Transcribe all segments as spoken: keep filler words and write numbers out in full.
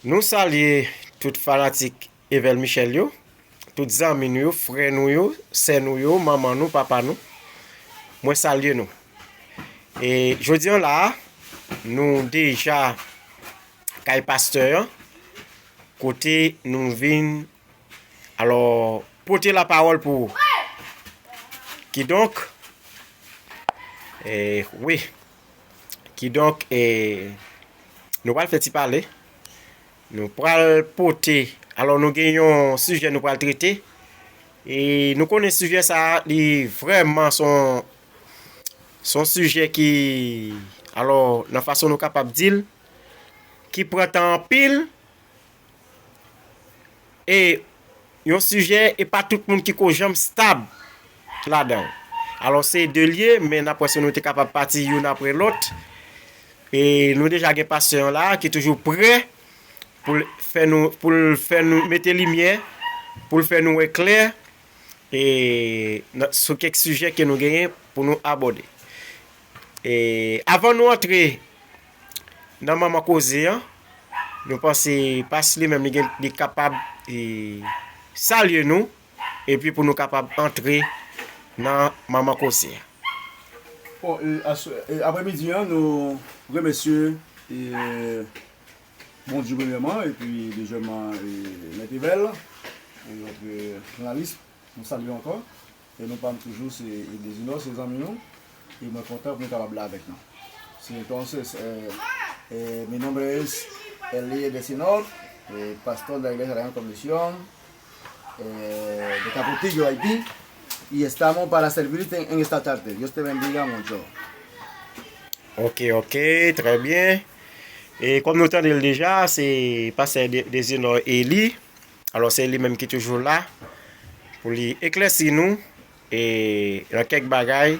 Nou salye tout fanatik Evel Michel yo, tout zanmi nou yo, frè nou yo, sè nou yo, manman nou, papa nou. Mwen salye nou. E jodi an la a, nou deja kay pastè an, kote nou vin, alò, pote lapawòl pou ou. Kidonk, e, wi. Kidonk, e, nou pral fè ti pale. Nou pral pote, alò, nou gen yon sijè nou pral trete. E nou konnen sijè sa a, li vrèman se yon, se yon sijè ki, alò, nan fason nou kapab di l, ki pran tan anpil. E yon sijè, e pa tout moun ki ko janm stab ladan l. Alò, se de l ye, men n ap wè si nou te kapab pati youn apre lòt. E nou deja gen pastè an la ki toujou prè pou l fè nou, pou l fè nou mete limyè, pou l fè nou wè klè, e, nan, sou kèk sijè ke nou genyen pou nou abòde. E, avan nou antre nan manman koze an, nou panse pas li menm li gen, li kapab, e, salye nou, epi pou nou kapab antre nan manman koze an. Bon, e, aswè, e, aprèmidi an, nou remèsye, e, Bondye premyèman, epi dezyèmman, e, Mèt Evel, e, lòt, e, jounalis, nou salye ankò. E nou pa m toujou, se, e, Dezinò, se zanmi nou. E mwen kontan pou nou kapab la avèk nou. Entonces, eh, eh, mi nombre es Elie Desinor, eh, pastor de la Iglesia de la Gran Comisión, eh, de Capotillo, Haití, y estamos para servirte en esta tarde. Dios te bendiga mucho. Ok, ok, trè byen. E kòm nou tande l deja, se pastè De-, Dezinò Eli. Alò, se li menm ki toujou la pou li eklèsi nou, e, nan kèk bagay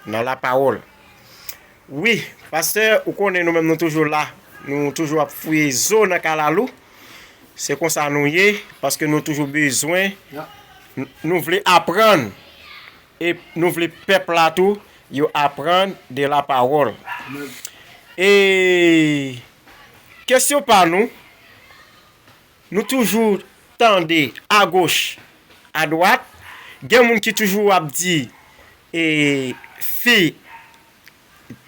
nan lapawòl. Wi, pastè, ou konnen nou menm nou toujou la. Nou toujou ap fouye zo nan kalalou. Se konsa nou ye, paske nou toujou bezwen, n-, nou vle aprann. E nou vle pèp la tou, yo aprann de lapawòl. E kesyon pa nou, nou toujou tande agoch, adwat, gen moun ki toujou ap di, e, fi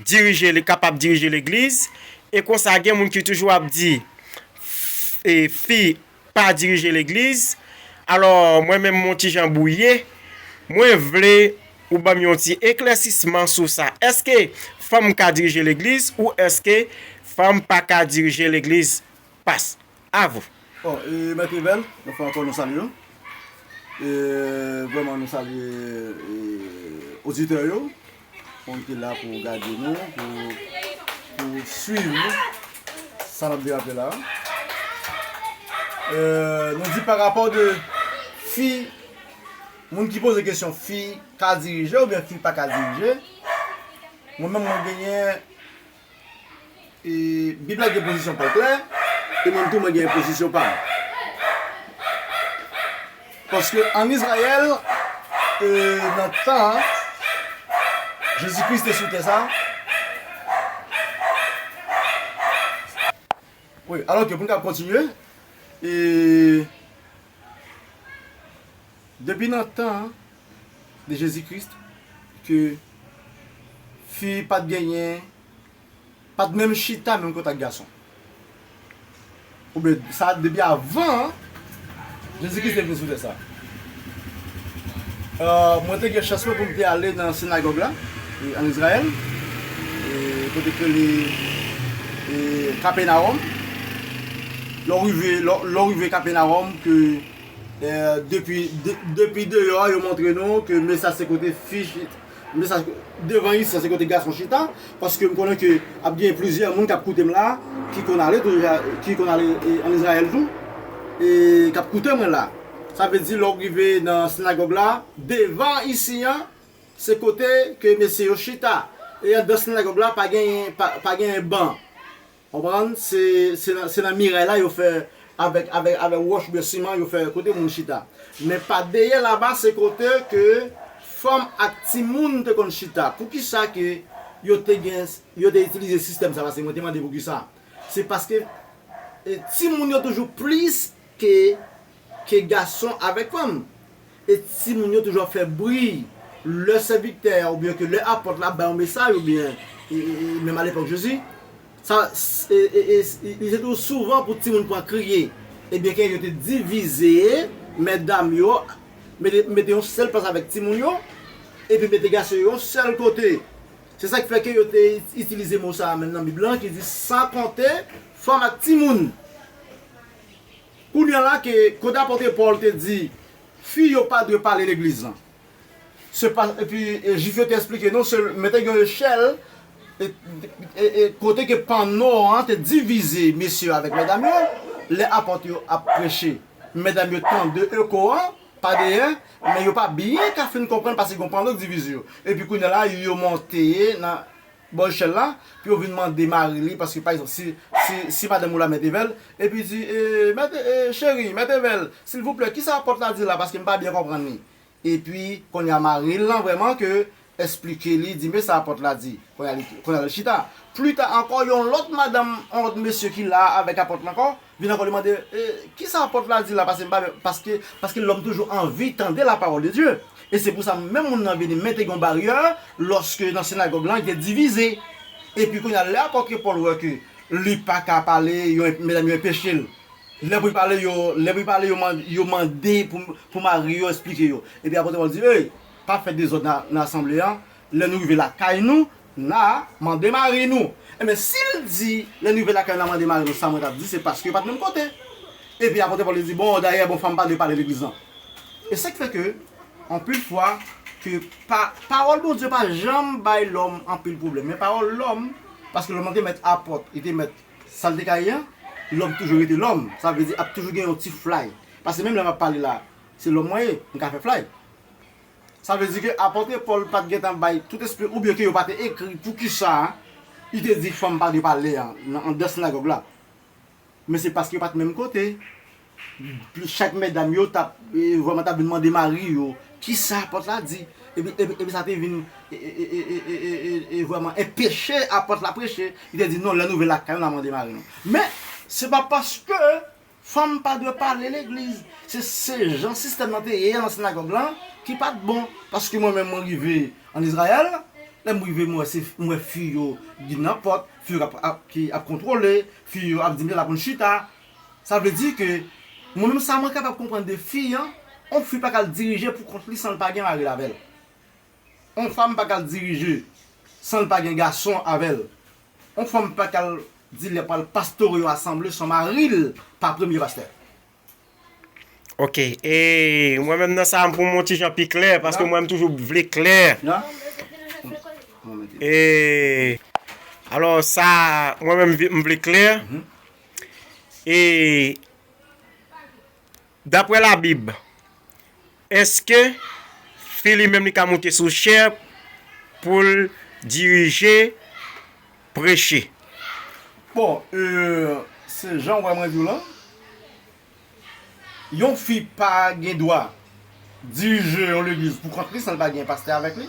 dirije, li kapab dirije legliz, e konsa gen moun ki toujou ap di, f-, e, fi pa dirije legliz. Alò, mwen menm, m on ti jan bwouye, mwen vle ou ban m yon ti eklèsisman sou sa. Èske fanm ka dirije legliz ou èske fanm pa ka dirije legliz? Pas, a vous. Bon, e, Mèt Evel, yon fwa ankò nou salye w. E, vrèman, nou salye, e, oditè yo, moun ki la pou gade nou, pou, pou swiv nou, sa n ap derape la. E, nou di pa rapò de fi, moun ki poze kesyon, fi ka dirije oubyen fi pa ka dirije. Mwen menm, mwen genyen E Bib la gen pozisyon pa l klè, e mwen tou mwen gen pozisyon pa m. Paske ann Izrayèl, e, nan tan Jezi Kris te sou tè sa, wi, alò ke pou n ka kontinye, e, depi nan tan de Jezi Kris, ke fi pa t genyen pa t menm chita menm kote ak gason. Oubyen, sa depi avan Jezi Kris te vin sou tè sa. Euh, mwen te gen chans mwen pou m te ale nan sinagòg la, e, ann Izrayèl, e, kote k rele, e, Kapènawòm. Lè w rive, lè, lè w rive Kapènawòm, ke, e, depi, de, depi deyò a, yo montre nou ke mesaj se kote fi, mesaj devan isi a se kote gason chita, paske m konnen ke ap gen plizyè moun k ap koute m la, ki konn ale tou, ki konn ale, e, ann Izrayèl tou, e k ap koute mwen la. Sa vle di, lè w rive nan sinagòg la, devan isi a, se kote ke mesye yo chita. E anndan sinagòg la, pa genyen, pa, pa genyen ban. Konprann? Se, se nan, se nan miray la yo fè, avèk, avèk, avèk wòch oubyen siman yo fè kote moun chita. Men pa dèyè laba se kote ke fanm ak timoun te konn chita. Poukisa ke yo te gen, yo te itilize sistèm sa? Paske mwen te mande poukisa. Se paske E timoun yo toujou plis ke, ke gason avèk fanm. E timoun yo toujou ap fè bri lè sèvitè oubyen ke lè apòt la bay yon mesaj oubyen e, e, e, menm alepòk Jezi, sa, e, e, e, li te toujou souvan pou timoun pran kriye. Ebyen ke yo te divize, medam yo mete, mete yon sèl plas avèk timoun yo, epi mete gason yo yon sèl kote. Se sa k fè ke yo te itilize mo sa a menm nan Bib lan ki di san konte fanm ak timoun. Kounye a la ke kote apòt Pòl te di fi yo pa dwe pale legliz lan. Se pa, epi e, Jwif yo te eksplike nou se mete yon echèl e, e, e, kote ke panno an te divize mesye yo avèk medam yo, lè apòt yo ap preche. Medam yo tande eko an pa dèyè, men yo pa byen ka fin konprann paske gen yon panno k divize yo. Epi kounye a la, yo monte nan bò echèl la, pou yo vin mande mari li, paske pa egzanp, si, si, si madanm ou la mèt Evèl, epi di, e, mèt, e, cheri, mèt Evèl, silvouplè, kisa apòt la di la, paske m pa byen konprann li. Epi, kounye a mari l lan vrèman ke eksplike li, di, men sa apòt la di. Kounye a li, kounye a l chita. Plita ankò, yon lòt madanm, yon lòt mesye ki la avèk apòt la ankò, vin ankò li mande, e, kisa apòt la di la, paske m pa, paske, paske lòm toujou anvi tande la parole de Dieu. E se pou sa, menm moun nan vini mete yon baryè, lòske nan sinagòg lan, li te divize. Epi kounye a, lè apòt Pòl wè ke li pa ka pale, yo, medam yo enpeche l. Lè pou l pale, yo, lè pou l pale, yo, man- yo mande pou, pou mari yo eksplike yo. Epi apòt Pòl di, ey, pa fè dezòd nan, nan asanble an. Lè nou rive lakay nou, n a mande mari nou. Ebyen, si l di, lè nou rive lakay nou, n a mande mari nou, sa mwen t ap di, se paske yo pa t menm kote. Epi apòt Pòl di, bon, dayè, bon, fanm pa dwe pale legliz lan. E sa k fè ke, anpil fwa, ke pa, pawòl Bondye pa janm bay lòm anpil pwoblèm. Men pawòl lòm, paske lòm lan te mèt apòt, li te mèt sa l te ka ye an, lòm toujou rete lòm. Sa vle di, ap toujou gen yon ti flay. Paske menm lè m ap pale la, se lòm mwen ye, m ka fè flay. Sa vle di ke apòt Pòl pa t gentan bay tout espli, oubyen ke yo pa te ekri poukisa li te di fanm pa dwe pale an, nan, anndan sinagòg la. Men se paske yo pa t menm kote. Chak medam yo t ap, e, vrèman t ap vin mande mari yo, kisa apòt la di? Epi, epi, epi sa te vin, e, e, vrèman enpeche apòt la preche. Li te di, non, lè nou rive lakay nou, n a mande mari nou. Men, se pa paske fanm pa dwe pale legliz. Se, se jan sistèm nan te ye nan sinagòg lan ki pa t bon. Paske mwen menm, mwen rive ann Izrayèl, lè m rive, m wè se, m wè fi yo ki nan pòt, fi yo k ap, ap, ki ap kontwole, fi yo ap di m se la pou n chita. Sa vle di ke mwen menm sa mwen kapab konprann de fi an, yon fi pa ka al dirije pou kont li san l pa gen mari l avè l. Yon fanm pa ka al dirije san l pa gen gason avè l. Yon fanm pa ka al di l ap al pastore yon asanble san mari l pa premye pastè. Ok, e mwen menm nan sa a m pou m yon ti jan pi klè, paske mwen m toujou vle klè. E alò sa, mwen menm m vle klè. E daprè Labib, èske fi li menm li ka moute sou chè pou l dirije, preche? Bon, e, se jan w wè mwen di w lan, yon fi pa gen dwa dirije yon legliz pou kont li san l pa gen pastè avèk li,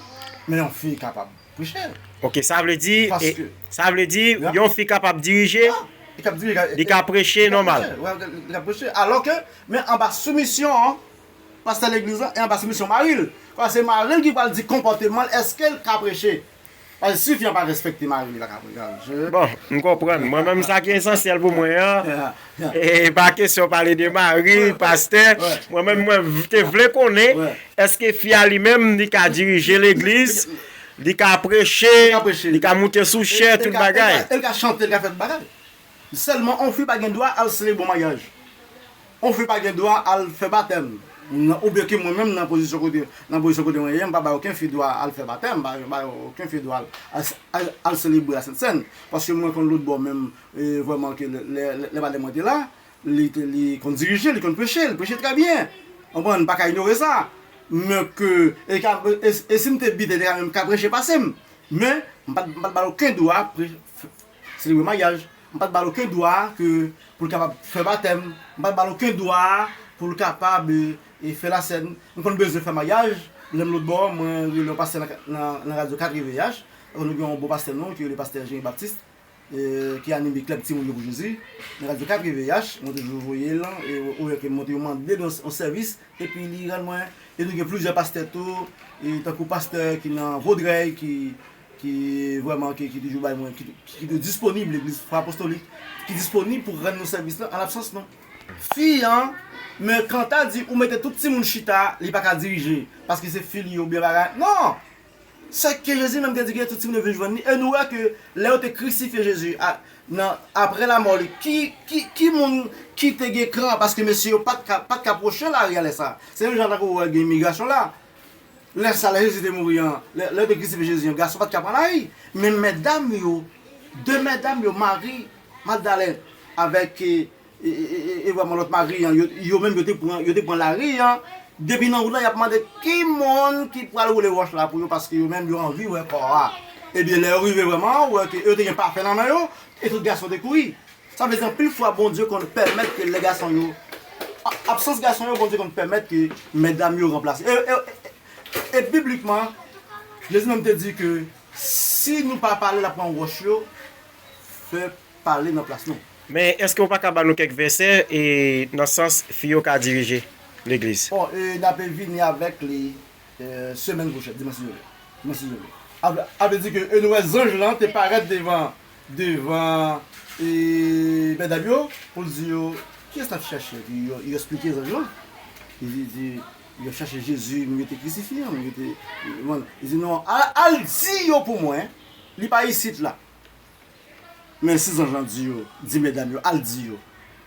men yon fi kapab preche. Ok, sa vle di, e, sa vle di, yon fi kapab dirije, li ka preche nòmal. Li ka preche, alò ke, men anba soumisyon pastè legliz lan, e anba soumisyon mari l. Paske se mari l ki pral di konpòteman l, èske l ka preche. Paske si fi an pa respekte mari li, pa ka preche. Bon, m konprann. Mwen menm, sa ki esansyèl pou mwen an, e pa kesyon pale de mari, pastè. Mwen menm, mwen te vle konnen, èske fi a li menm, li ka dirije legliz, li ka preche, li ka moute sou chè, tout bagay. E l ka chante, l ka fè tout bagay. Sèlman, yon fi pa gen dwa al selebre yon maryaj. Yon fi pa gen dwa al fè batèm. Nan, oubyen ke mwen menm nan pozisyon kote, nan pozisyon kote mwen ye, m pa bay okenn fi dwa al fè batèm, m pa bay okenn fi dwa al, al, al, al selebre Lasent Sèn. Paske mwen konn lòt bò menm, e, vrèman ke lè, lè, lè, lè patè mwen te la, li te, li konn dirije, li konn preche, li preche trè byen. Konprann, m pa ka inyore sa. Men ke, e ka, e, e si m te bite, li te ka menm ka preche pase m. Men, m pa t, m pa t ba l okenn dwa pre-, f-, selebre maryaj. M pa t ba l okenn dwa ke pou l kapab fè batèm. M pa t ba l okenn dwa pou l kapab, e, e, fè lasèn. M konn bezwen fè maryaj, lè m lòt bò, mwen rele yon pastè nan, nan, nan radyo K V H. Nou gen yon bon pastè nou, ki rele pastè Jean Baptiste. e, ki anime Klèb Timoun yo pou Jezi, nan Radyo Katreven V H, mwen toujou voye l, e, ou wè ke mwen toujou mande l yon, yon sèvis, epi li rann mwen, e nou gen plizyè pastè tou, e tankou pastè ki nan Vodrèy, ki, ki vrèman, ki, ki toujou bay mwen, ki, ki toujou disponib, Legliz Fwa Apostolik, ki disponib pou rann nou sèvis la, an labsans nou. Fi an, men kanta di ou mete tout timoun chita, li pa ka dirije, paske se fi li oubyen bagay. Non! Sèke Jezi menm te di ke tout timoun yo vin jwenn li, e nou wè ke lè yo te krisifye Jezi, a, nan, apre lamò li, ki, ki, ki moun ki te gen kran? Paske mesye yo pa t ka, pa t ka pwoche lari a lè sa. Se menm jan tankou ou wè gen imigrasyon la. Lè sa, lè Jezi te mouri an, lè, lè yo te krisifye Jezi an, gason pa t ka pran lari. Men medam yo, de medam yo, Mari Magdalèn avèk, e, e, e, e, e vrèman lòt Mari an, yo, yo menm yo te pran, yo te pran lari an. Depi nan wout la, y ap mande ki moun ki pral woule wòch la pou yo, paske yo menm yo anvi wè kò a. Ebyen, lè yo rive vrèman, ou wè ke yo te gen pafen nan men yo, e tout gason te kouri. Sa vle di, anpil fwa, Bondye konn pèmèt ke lè gason yo, a-, absans gason yo, Bondye konn pèmèt ke medam yo ranplase. E, e, e, e biblikman, Jezi menm te di ke si nou pa pale, l ap pran wòch yo, fè pale nan plas nou. Men èske w pa ka ba nou kèk vèsè e nan sans fi yo ka dirije legliz? Bon, e n ape vini avèk li, e, semèn pwochèn, dimanch si Dye vle. Dimanch si Dye vle. A vle, a vle di ke, e nou wè zanj lan te parèt devan, devan, e, medam yo, pou l di yo, kiyès n ap chache? Epi yo, yo eksplike zanj lan. Li di, di, yo chache Jezi, moun yo te krisifye an, moun yo te, bon, li di, non, al, al di yo pou mwen, li pa isit la. Men si zanj lan di yo, di medam yo, al di yo,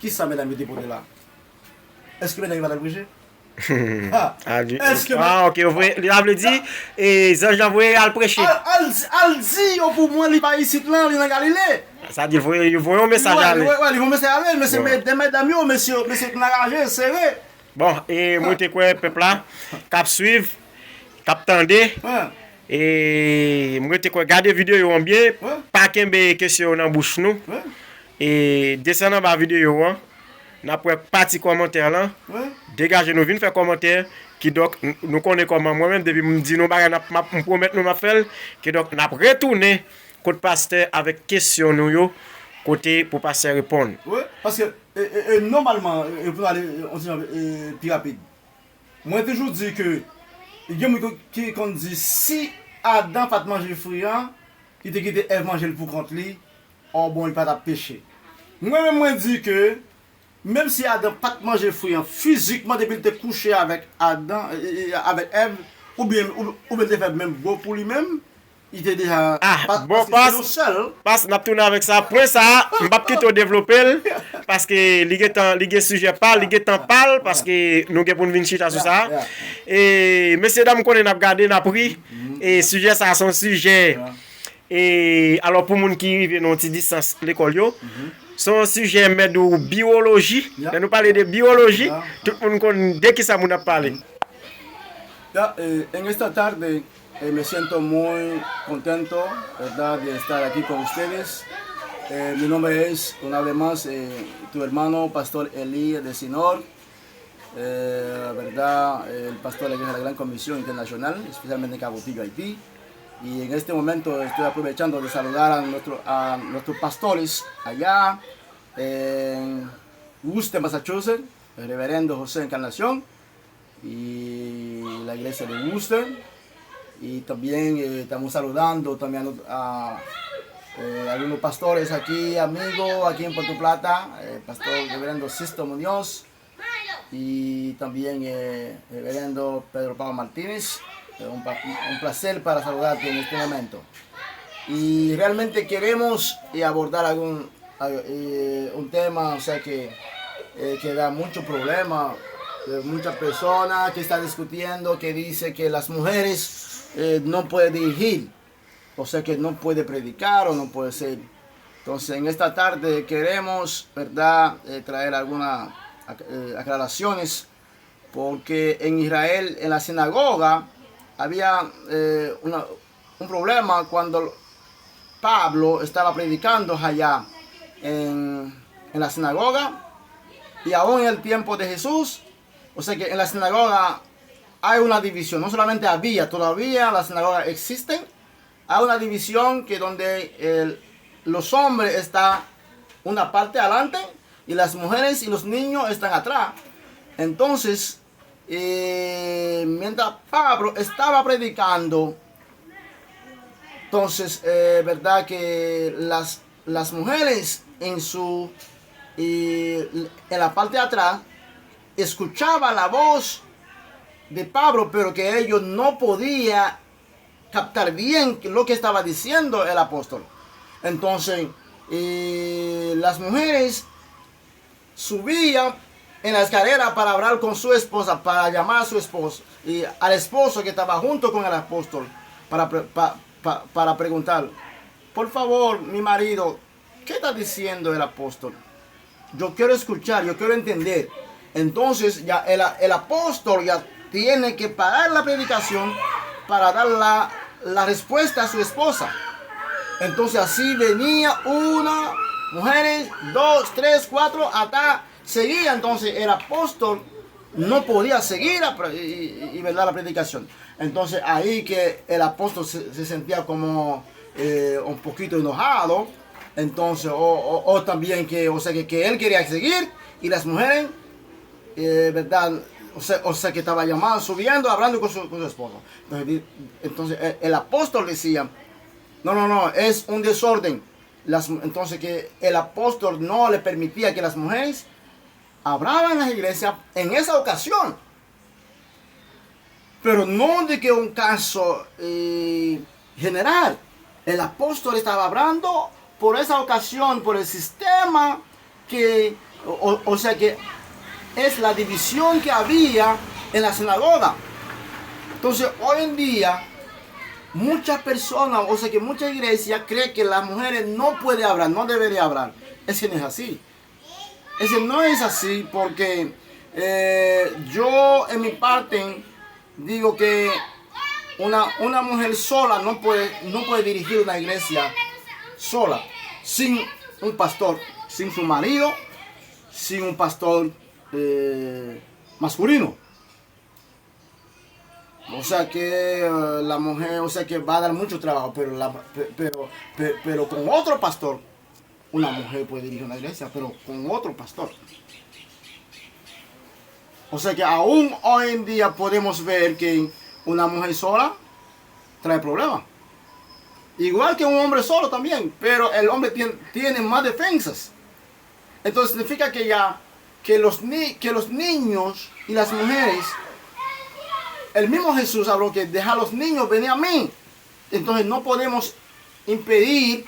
kisa medam yo te pote la? Èske medam yo pa t al preche? Ha! Ah, di- Èske ah, ok, yo voye, li vle di, e, zanj lan voye al preche. Al, al, al di yo pou mwen, li pa isit lan, li nan Galile. Sa di, voye, yo voye yon mesaj ale. Wè, wè, li voye mesaj ale, men se medam yo, mesye, mesye t anraje, sere. Bon, e mwen te kwè pèp la k ap swiv, k ap tande, e mwen te kwè gade videyo an byen, pa kenbe kesyon yo nan bouch nou. E desann anba videyo an, n ap wè pati kòmantè lan. Degaje nou vin fè kòmantè. Kidonk, n- nou konnen kòman mwen menm, depi m di nou bagay, n ap, m ap- m pwomèt nou m ap fè l. Kidonk, n ap retounen kot pastè avèk kesyon nou yo, kote pou pastè reponn. Wi, paske, e, e, e, nòmalman, e, pou n ale, e, yon ti jan, e, pi rapid. Mwen toujou di ke gen moun ki, ki konn di si Adan pa t manje fri an, li te kite Èv manje l pou kont li, o bon, li pa t ap peche. Mwen menm, mwen di ke menm si Adan pa t manje fri an fizikman, depi l te kouche avèk Adan, e, e, avèk Èv, oubyen, ou, oubyen l te fè menm bon pou li menm, li te deja, ah, pa- bon, paske se pas- yon sèl. Pas, n ap tounen avèk sa. Pwen sa a, m p ap kite w devlope l, paske li gen tan, li gen sijè pa l, li gen tan pa l, paske nou gen pou n vin chita sou sa. E, mesye dam, m konnen n ap gade, n ap ri. E, sijè sa a se yon sijè, e, alò, pou moun ki rive nan yon ti distans lekòl yo, se yon sijè mèt ou biwoloji. Lè nou pale de biwoloji, tout moun konn de kisa moun ap pale. Ya, eh, en esta tarde, eh, me siento muy contento, ¿verdad?, de estar aquí con ustedes. Eh, mi nombre es, una vez más, eh, tu hermano, Pastor Eli de Sinor, eh, ¿verdad?, el pastor de la Iglesia de la Gran Comisión Internacional, especialmente en Cabo Tillo, Haití. Y en este momento estoy aprovechando de saludar a nuestro, a nuestros pastores allá en Worcester, Massachusetts, el reverendo José Encarnación, y la iglesia de Worcester. Y también, eh, estamos saludando también a, a, eh, algunos pastores aquí, amigos, aquí en Puerto Plata, eh, pastor reverendo Sisto Muñoz y también, eh, reverendo Pedro Pablo Martínez. Eh, un pa- un placer para saludarte en este momento. Y realmente queremos, eh, abordar algún, eh, un tema, o sea, que, eh, que da mucho problema, eh, muchas personas que están discutiendo, que dice que las mujeres, eh, no pueden dirigir, o sea, que no puede predicar o no puede ser. Entonces, en esta tarde queremos, ¿verdad?, eh, traer algunas ac- eh, aclaraciones, porque en Israel, en la sinagoga, había, eh, una- un problema cuando Pablo estaba predicando allá en, en la sinagoga, y aún en el tiempo de Jesús, o sea que en la sinagoga hay una división, no solamente había, todavía las sinagogas existen, hay una división que donde el, los hombres están una parte adelante y las mujeres y los niños están atrás. Entonces, eh, mientras Pablo estaba predicando, entonces, eh, verdad que las, las mujeres en su, eh, en la parte de atrás escuchaba la voz de Pablo, pero que ellos no podían captar bien lo que estaba diciendo el apóstol. Entonces, eh, las mujeres subían en la escalera para hablar con su esposa, para llamar a su esposo, y al esposo que estaba junto con el apóstol, para, pre- pa- pa- para preguntar, por favor, mi marido, ¿qué está diciendo el apóstol? Yo quiero escuchar, yo quiero entender. Entonces ya el, el apóstol ya tiene que parar la predicación para dar la, la respuesta a su esposa. Entonces así venía una, mujeres, dos, tres, cuatro, hasta seguía. Entonces el apóstol no podía seguir la, pre- y, y- y, ¿verdad? La predicación. Entonces ahí que el apóstol se, se sentía como eh, un poquito enojado, entonces, o, o- o también que, o sea, que, que él quería seguir y las mujeres, eh, ¿verdad? O sea, o sea, que estaba llamando, subiendo, hablando con su, con su esposo. Entonces, di- entonces el, el apóstol decía, no, no, no, es un desorden. Las, entonces que el apóstol no le permitía que las mujeres hablaban en las iglesias en esa ocasión. Pero no de que un caso eh, general. El apóstol estaba hablando por esa ocasión, por el sistema que, o, o- o sea que es la división que había en la sinagoga. Entonces, hoy en día, muchas personas, o sea que muchas iglesias creen que las mujeres no pueden hablar, no deberían hablar. Es que no es así. Ese no es así porque eh, yo en mi parte digo que una, una mujer sola no puede, no puede dirigir una iglesia sola, sin un pastor, sin su marido, sin un pastor eh, masculino. O sea que eh, la mujer, o sea que va a dar mucho trabajo, pero, la, pe- pero, pe- pero con otro pastor, una mujer puede dirigir una iglesia, pero con otro pastor. O sea que aún hoy en día podemos ver que una mujer sola trae problemas. Igual que un hombre solo también, pero el hombre tiene, tiene más defensas. Entonces significa que ya que los, ni- que los niños y las mujeres, el mismo Jesús habló que deja a los niños venir a mí. Entonces no podemos impedir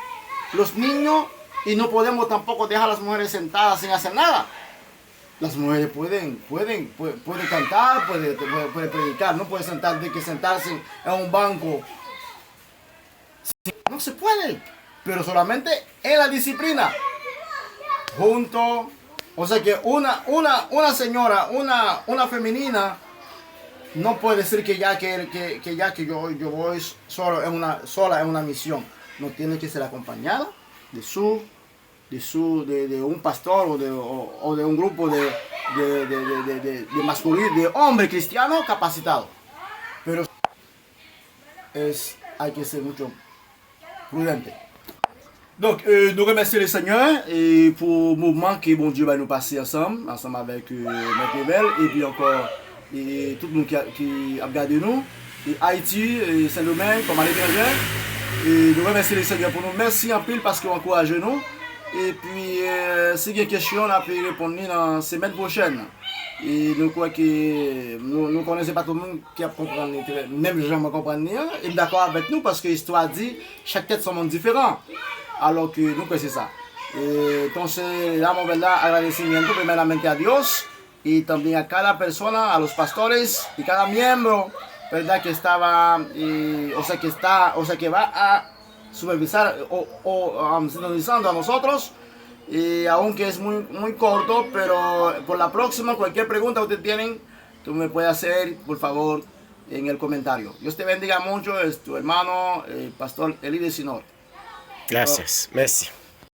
los niños y no podemos tampoco dejar a las mujeres sentadas sin hacer nada. Las mujeres pueden, pueden, pueden, pueden cantar, pueden, pueden, pueden predicar, no pueden sentar de que sentarse en un banco. No se puede, pero solamente en la disciplina. Junto, o sea que una, una, una señora, una, una femenina no puede decir que ya que, que, que ya que yo, yo voy solo en una, sola en una misión. No, tiene que ser acompañada de su, de su, de, de un pastor o de, o, o de un grupo de, de, de, de, de, de, de masculino, de hombre cristiano capacitado. Pero es, hay que ser mucho prudente. Donk, eh, nou remèsye Lesenyè eh, pou moman ke Bondye bay nou pase ansanm, ansanm avèk eh, Mèt Level, epi ankò eh, tout moun ki, ki ap gade nou, eh, Ayiti, eh, Sendomeng, kòm aletranje. Eh, nou remèsye Lesenyè pou nou. Mèsi anpil paske w ankouraje nou. Epi, eh, si gen kesyon, n ap reponn li nan semèn pwochèn. E nou kwè ke nou, nou konnen se pa tout moun ki ap konprann li trè, menm jan mwen konprann li an. E m dakò avèk nou paske istwa di chak tèt se yon monn diferan. Alò ke nou kwè se sa. E, entonces, damos, ¿verdad? Agradecimiento primeramente a Dios y también a cada persona, a los pastores y cada miembro, ¿verdad? Que estaba, eh, o sea, que está, o sea, que va a supervisar o, o um, sintonizando a nosotros. Y aunque es muy, muy corto, pero por la próxima, cualquier pregunta ustedes tienen, tú me puedes hacer, por favor, en el comentario. Dios te bendiga mucho, es tu hermano, el pastor Eli de Sinor. Gracias. Merci.